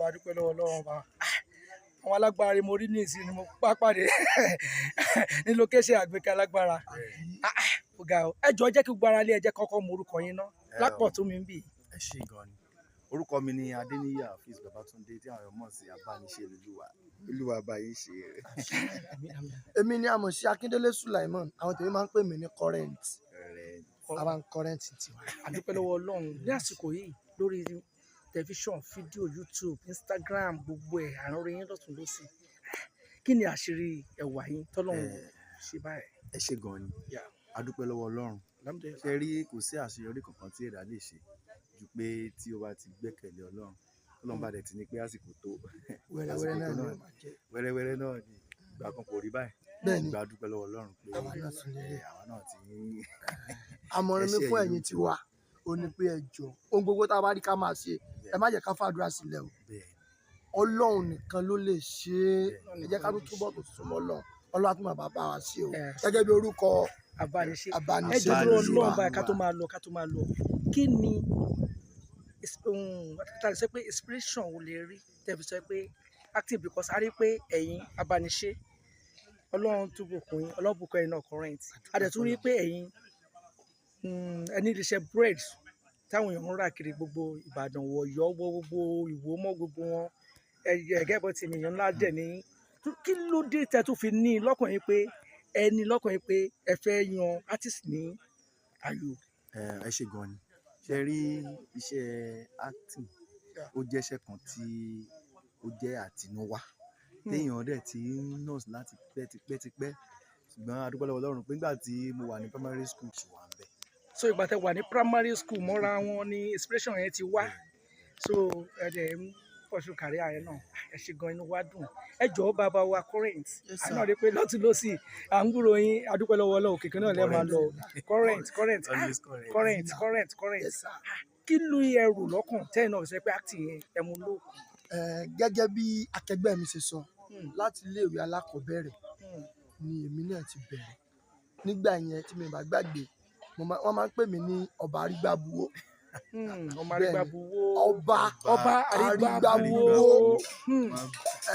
Adúpẹ́ lọ́wọ́ Ọlọ́run ọba. Àwọn alágbára ni mo rí ní ìsìn ni mo bá pàdé ní location Àgbékẹ́ Alágbára. Ah, ó ga o. Ẹ jọ̀ọ́, jẹ́ kí gbogbo ara lé, ẹ jẹ́ kọ́kọ́ mọ orúkọ yín ná lápọ̀ tó mi ń bì. Ẹ ṣé gan ni. Orúkọ mi ni Adéníyì Afeez Babatunde, tí àwọn èèyàn mọ̀ sí Abániṣe Olúwa. Olúwa bá yín ṣe rẹ̀. Àmín, àmín. Èmi ni a mọ̀ sí Akíndélé Sulaiman, àwọn tèmi máa ń pè mí ní Current. Rẹ̀. A máa ń current tiwa. Àdúpẹ́ lọ́wọ́ Ọlọ́run. Ní àsìkò yìí, lórí tẹlifíṣàn, fídíò, YouTube, Instagram, gbogbo ẹ̀, àrùn orí yín lọ́tún lọ́sì. Kí ni àṣírí ẹwà yín tọ́lọ́run ṣe báyìí? Ẹ ṣé gan ni. A dúpẹ́ lọ́wọ́ Ọlọ́run. Alhamdulillah. Ṣe rí, kò sí àṣeyọrí kankan tí ẹ̀dá lè ṣe ju pé tí ó bá ti gbẹ́kẹ̀lé Ọlọ́run. Ọlọ́run bá dẹ̀ ti ní pé àsìkò tó. Wẹ́rẹ́wẹ́rẹ́ Àsìkò náà tó ni náà. ó máa jẹ́. Wẹ́rẹ́wẹ́rẹ́ náà ni. Ìgbà kan kò rí báyìí. Bẹ́ẹ̀ni. Ìgbà dúpẹ́ lọ́wọ́ Ọlọ́run pé Àwa náà tún lè rí. Àwa náà ti ń Àmọ̀ràn mi Ẹ ṣé, fún ẹ̀yin. ẹ̀yin tiwa ó ní pé ẹ jọ̀ọ́, ohun gbogbo tá a bá rí ká máa ṣe, ẹ má jẹ́ ká fàdúrà sílẹ̀ o. Ọlọ́run nìkan ló lè ṣe é. Ẹ jẹ́ ká tún túbọ̀ tó súnmọ́ Ọlọ́run. Ọlọ́run á tún máa bá wa ṣe o. Gẹ́gẹ́ bí orúkọ Abániṣe. Ẹ Abániṣe jọ̀ọ́, dúró. Olúwa. Ọlọ́run báyìí, ká tó máa lọ, ká tó máa lọ, kí ni tá a lè sọ pé inspiration wo lè rí tẹ́ fi sọ pé active? Because a rí pé ẹ̀yin Abániṣe, Ọlọ́run tún bùkún yín, Ọlọ́run bùkún ẹ̀yin náà Current. A dẹ̀ tún rí pé ẹ̀yin ẹni iléeṣẹ́ bread táwọn èèyàn ń rà kiri gbogbo Ìbàdàn, Ọ̀yọ́, wọ gbogbo Ìwó mọ́ gbogbo wọn ẹ̀gẹ́ bọ́ tèmi, èèyàn ńlá dẹ̀ ní. Kí ló dé tẹ́ tún fi ní lọ́kàn yín pé ẹ ní lọ́kàn yín pé ẹ fẹ́ yan artist ní àyò? Ẹ ṣé gan ni. Ṣe rí, iṣẹ́ acting, ó jẹ́ iṣẹ́ kan tí ó jẹ́ àtinúwá téèyàn dẹ̀ ti ń nurse láti pẹ́ tipẹ́ tipẹ́, ṣùgbọ́n a dúpẹ́ lọ́wọ́ Ọlọ́run pé nígbà tí mo wà ní primary school ṣì wà ń bẹ̀. So ìgbà tẹ́ wà ní primary school mọ́ra wọn ní inspiration yẹn ti wá. So ẹ dẹ̀ ń pursue career yẹn náà. Ẹ ṣe gan, inú wa dùn. Ẹ jọ̀ọ́, bàbá wa Current, Yes, sir. àná rí pé lọ́tún lọ́sì à ń gbúrò yín. A dúpẹ́ lọ́wọ́ Ọlọ́run, òkè kan náà lẹ́ẹ̀ máa lọ. Current, Current, ah, Always current. Current, Current, Current. Yes, sir. Kí ló ẹ rò lọ́kàn tẹ́yìn náà fi sọ pé acting yẹn ẹ mú lóòkù? Gẹ́gẹ́ bí akẹgbẹ́ mi ṣe sọ, láti iléèwé alákọ̀ọ́bẹ̀rẹ̀ ni èmi náà ti bẹ̀rẹ̀. Nígbà yẹn, tí mi ò bá gbàgbé, wọ́n máa ń pè mí ní Ọba Arígbábuwó. Ọmọ Arígbábuwó. Ọba Ọba Arígbábuwó. Arígbábuwó.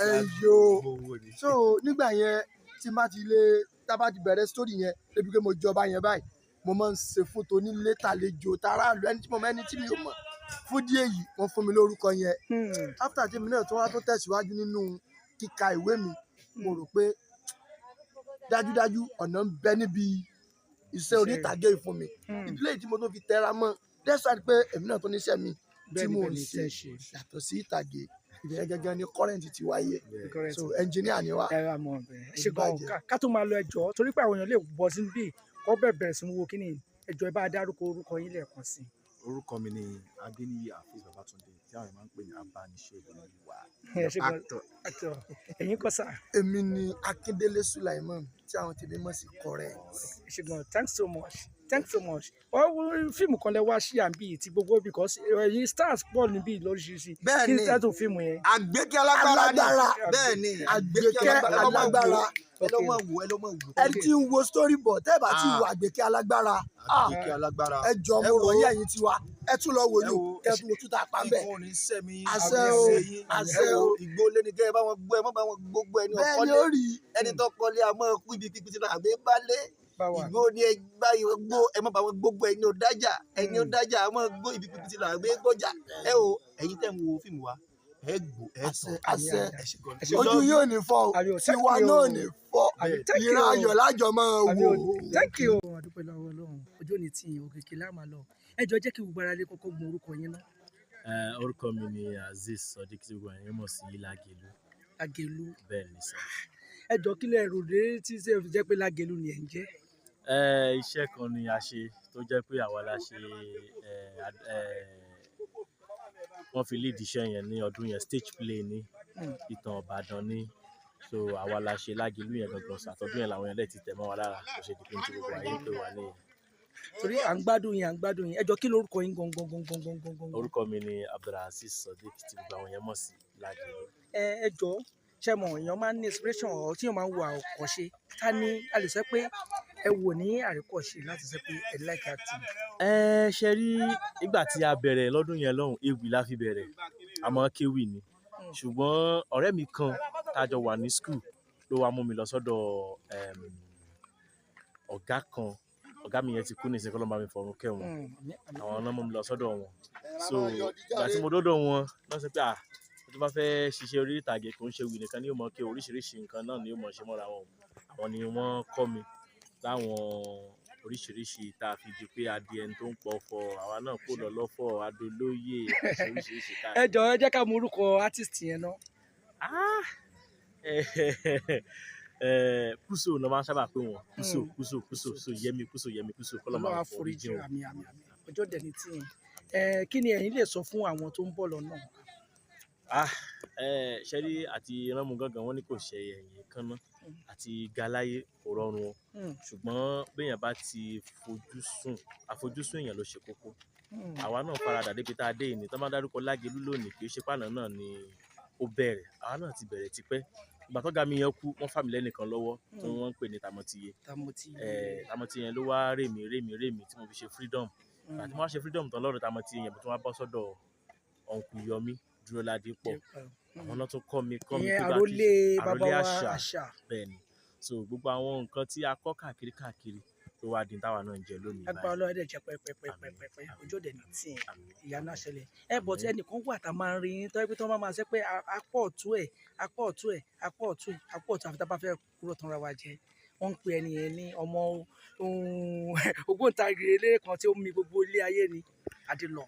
Ẹyọ. Owó ni. So nígbà yẹn, tí n bá ti lè, tá a bá ti bẹ̀rẹ̀ story yẹn débi pé mo jọba yẹn báyìí, mo máa ń ṣe fún tonílé tàlejò taráàlú, ẹni tí mo mọ̀, ẹni tí mi ò mọ̀. Fún díẹ̀ yìí, wọ́n fún mi lórúkọ yẹn. After tí èmi náà tún wá tó tẹ̀síwájú nínú kíka ìwé mi, mo rò pé dájúdájú ọ̀nà ń bẹ níbi iṣẹ́ orí ìtàgé yìí fún mi. Ìdílé yìí tí mo tún fi tẹra mọ́, that's why pé èmi náà tún níṣẹ́ mi tí Bẹ́ẹ̀ni, mò ń bẹ́ẹ̀ni, ṣe iṣẹ́ ṣe. yàtọ̀ sí ìtàgé. Ìbẹ̀rẹ̀ gẹ́gẹ́ ni Current ti wáyé. Current. So engineer ni wá. Ẹ ra mọ bẹ́ẹ̀. Ẹ ṣe gan. Ìbàjẹ́. Ká tó máa lọ, ẹ jọ̀ọ́, torí pé àwọn èèyàn lè bọ́ sí bí kọ́ bẹ̀rẹ̀ bẹ̀rẹ̀ sí wo kíni. Ẹ jọ̀ọ́, ẹ bá dárúkọ orúkọ yín lẹ́ẹ̀kan sí i. Orúkọ mi ni Adéníyì Afeez Babatunde, tí àwọn èèyàn máa ń pè ní Abániṣe Olúwa. Ẹ ṣe gan. Actor. Actor. Ẹ̀yin kọ́, sà? Èmi ni Akíndélé Sulaiman, tí àwọn tèmi mọ̀ sí Current. Ẹ ṣe gan. Thanks so much, thanks so much. Wọ́n fíìmù kan lẹ wá sí àbí tí gbogbo, because ẹ̀yin stars pọ̀ níbí lóríṣiríṣi. Bẹ́ẹ̀ Kí ni ni. title fíìmù yẹn? Àgbékẹ́ Alágbára ni. Alágbára. Bẹ́ẹ̀ ni. Àgbékẹ́ Alágbára. Ẹ lọ́ mọ̀ wò, ẹ lọ́ mọ̀ wò. Ẹ tí ń wo storyboard, tẹ́ ẹ bá ti Ah. wo Àgbékẹ́ Alágbára, ah, Àgbékẹ́ Alágbára. ẹ jọ, Ẹ mo wò rọ̀ ó. yín, ẹ̀yin tiwa, ẹ tún lọ wò Ẹ yín, wò ó. kẹ́ ẹ tún wo tún tá a pa ń bẹ̀. Nǹkan ò ní sẹ́mi. Àṣẹ o, àṣẹ Ẹ wo o. ìgbó lé ní kẹ́ ẹ bá wọn gbó, ẹ má bá wọn gbogbo ẹni Bẹ́ẹ̀ ni ọ̀kọ́lé. ó rí. Ẹni tó kọ́lé àmọ́ kú ibi pípí sínú àgbẹ̀ bá lé. Bá wa. Ìgbó ni ẹ gbá yìí gbó, ẹ má bá wọn gbogbo ẹni ò dájà. Ẹni ò dájà àmọ́ gbó ibi pípí sínú àgbẹ̀ gbọ́jà. Ẹ wo, ẹ̀yin tẹ̀ ń wo fíìmù wa, ẹ gbó ẹ Àṣẹ, tọ̀. àṣẹ. Ẹ ṣe gan. Ẹ ṣe. Ojú yóò ní fọ́ o. Àmì o, thank Tiwa you. náà ò ní fọ́. Àmì, thank you. Ìran ayọ̀ lájọ máa Àmì wò o, ó. thank you. A dúpẹ́ lọ́wọ́ Ọlọ́run, ojú òní tí yín, òkèké láàmà lọ. Ẹ jọ̀ọ́, jẹ́ kí gbogbo ara lè kọ́kọ́ mọ orúkọ yín náà. Orúkọ mi ni Azeez Sodiq, tí gbogbo èèyàn mọ̀ sí Lágelú. Lágelú. Bẹ́ẹ̀ ni sir. Ẹ jọ̀ọ́, kí lẹ rò dé tí ṣe fi jẹ́ pé Lágelú ni ẹ̀ ń jẹ́? Iṣẹ́ kan ni a ṣe tó jẹ́ pé àwa la ṣe, wọ́n fi lead iṣẹ́ yẹn ní ọdún yẹn. Stage play ni, ìtàn Ìbàdàn ni. So àwa la ṣe Lágelú yẹn gangan. Àtọdún yẹn làwọn yẹn dẹ̀ ti tẹ̀ mọ́ wa lára, kò ṣe di pé tí gbogbo ayé ń pè wá nìyẹn. Torí à ń gbádùn yín, à ń gbádùn yín. Ẹ jọ̀ọ́, kí lorúkọ yín gangan gangan gangan gangan? Orúkọ mi ni Abdulrazeez Sodiq, tí gbogbo àwọn yẹn mọ̀ sí Lágelú. Ẹ jọ̀ọ́, ṣe mọ̀ èèyàn máa ń ní inspiration ọ̀ tí èèyàn máa ń wo àwòkọ́ṣe? Ta ni a lè sọ pé ẹ wò ní àríkọ́ṣe láti sọ pé ẹ like acting? Ẹ ṣe rí, nígbà tí a bẹ̀rẹ̀ lọ́dún yẹn lọ́hùn, ewì la fi bẹ̀rẹ̀, àmọ́ kéwì ni. Ṣùgbọ́n ọ̀rẹ́ mi kan tá a jọ wà ní school ló wá mú mi lọ sọ́dọ̀ ọ̀gá kan. Ọ̀gá mi yẹn ti kú nísìnyí, k'Ọlọ́run bá mi fọ̀run kẹ́ wọn. Àmín, àmín. Àwọn náà mú mi lọ sọ́dọ̀ wọn. So ìgbà tí mo dọ́dọ̀ wọn, wọ́n sọ pé à tó bá fẹ́ ṣiṣẹ́ orí ìtàgé, kò ń ṣe ewì nìkan ni yóò mọ̀ kí oríṣiríṣi nǹkan náà ni yóò mọ̀ ṣe mọ́ra wọn. Àwọn ni wọ́n kọ́ mi láwọn oríṣiríṣi tá a fi di pé a di ẹni tó ń pọ̀fọ̀, àwa náà kò lọ lọ́fọ̀ adolóyè àti oríṣiríṣi Ẹ káàkiri. jọ̀ọ́, ẹ jẹ́ ká mọ orúkọ artist yẹn náà. Ah! Kúso ló máa ń sábà pè wọ́n. Kúso, Kúso, Kúso, so Yẹmi Kúso, Yẹmi Kúso, kọ́ ló Ọlọ́run máa àforíjì. foríjì wọn. Àmín, àmín, àmín. Ọjọ́ dẹni tí yẹn. Kí ni ẹ̀yin lè sọ fún àwọn tó ń bọ̀ lọ́nà? Ah, ṣe rí àti ránmu gángan, wọn ní kò ṣe ẹ̀yìn kan ná, àti galáyé kò rọrùn o. Ṣùgbọ́n béèyàn bá ti fojú sùn, àfojúsùn èèyàn ló ṣe kókó. Àwa náà faradà débi tá a dé ìní tó máa dárúkọ Lágelú lónìí, kì í ṣe pàànà náà ni ó bẹ̀rẹ̀. Àwa náà ti bẹ̀rẹ̀ tipẹ́. Ìgbà tó ga mi yẹn kú, wọ́n fà mí lẹ́nìkan lọ́wọ́ tí wọ́n ń pè ní Tamọ́tiyé. Tamọ́tiyé. Tamọ́tiyé yẹn ló wá rèmí rèmí rèmí tí mo fi ṣe Freedom. Ìgbà tí mo wá ṣe Freedom tán lọ́dọ̀ Tamọ́tiyé yẹn, mo tún wá bọ́ sọ́dọ̀ Uncle Yomi Dúróládépọ̀. Àwọn náà tún kọ́ mi kọ́ mi Ìyẹn pé bá a ti àrólé bàbá àrólé wa àṣà. Àṣà. Bẹ́ẹ̀ ni. So gbogbo àwọn nǹkan tí a kọ́ káàkiri káàkiri ló wá di táwa náà ń jẹ lónìí Agbára báyìí. Ọlọ́run, dẹ̀ jẹ́ pẹ́pẹ́pẹ́pẹ́pẹ́. Àmín. Ojú òde ní tì í. Àmín. Ìyanu àṣẹlẹ̀. Ẹ bọ̀ tí Àmín. ẹnìkan wà tá a máa ń rí yín tó yẹ pé tó máa ṣe pé apá ọ̀tún ẹ̀, apá ọ̀tún ẹ̀, apá ọ̀tún ẹ̀, apá ọ̀tún, àfi tá a bá fẹ́ kúrò tán ra wa jẹ. Wọ́n ń pe ẹni yẹn ní ọmọ ògbóǹtarìgì eléré kan tí ó mi gbogbo ilé ayé ni Adélọ.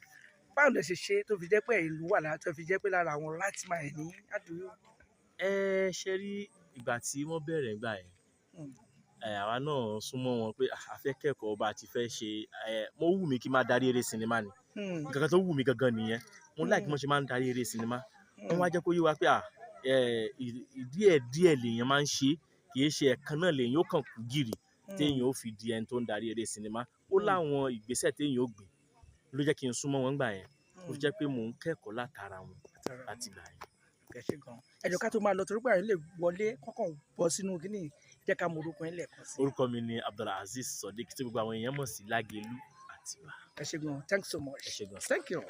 Báwo lẹ ṣe ṣe tó fi jẹ́ pé ìlú wà lára, tó fi jẹ́ pé lára àwọn right man ẹ̀ ní àdúgbò? Ẹ ṣe rí ìgbà tí wọ́n bẹ̀rẹ̀ ìgbà yẹn, àwa náà súnmọ́ wọn pé a fẹ́ kẹ́kọ̀ọ́ bá a ti fẹ́ ṣe. Mo wù mí kí n máa darí eré sinimá ni. Nǹkan kan tó wù mí gangan nìyẹn. Mo like bí wọ́n ṣe máa ń darí eré sinimá. Wọ́n wá jẹ́ kó yé wa pé díẹ̀ díẹ̀ lèèyàn máa ń ṣe, kì í ṣe ẹ̀kan náà lèèyàn ó kàn kú gìrì téèyàn ó fi di ẹni tó ń darí eré sinimá. Ó láwọn ìgbésẹ̀ téèyàn ó gbé ló jẹ́ kí n súnmọ́ wọn gbà yẹn. Ó fi jẹ́ pé mò ń kẹ́kọ̀ọ́ látara wọn láti gbà yẹn. Ẹ ṣé gan. Ẹ jọ̀ọ́, ká tó máa lọ, torí pé àyè lè wọlé kọ́kàn bọ́ sínú kínní, jẹ́ ká mọ orúkọ yín lẹ́ẹ̀kan sí. Orúkọ mi ni Abdulrazeez Sodiq, tí gbogbo àwọn èèyàn mọ̀ sí Lágelú Àtìbà. Ẹ ṣé gan. Thanks so much. Ẹ ṣé gan. Thank you.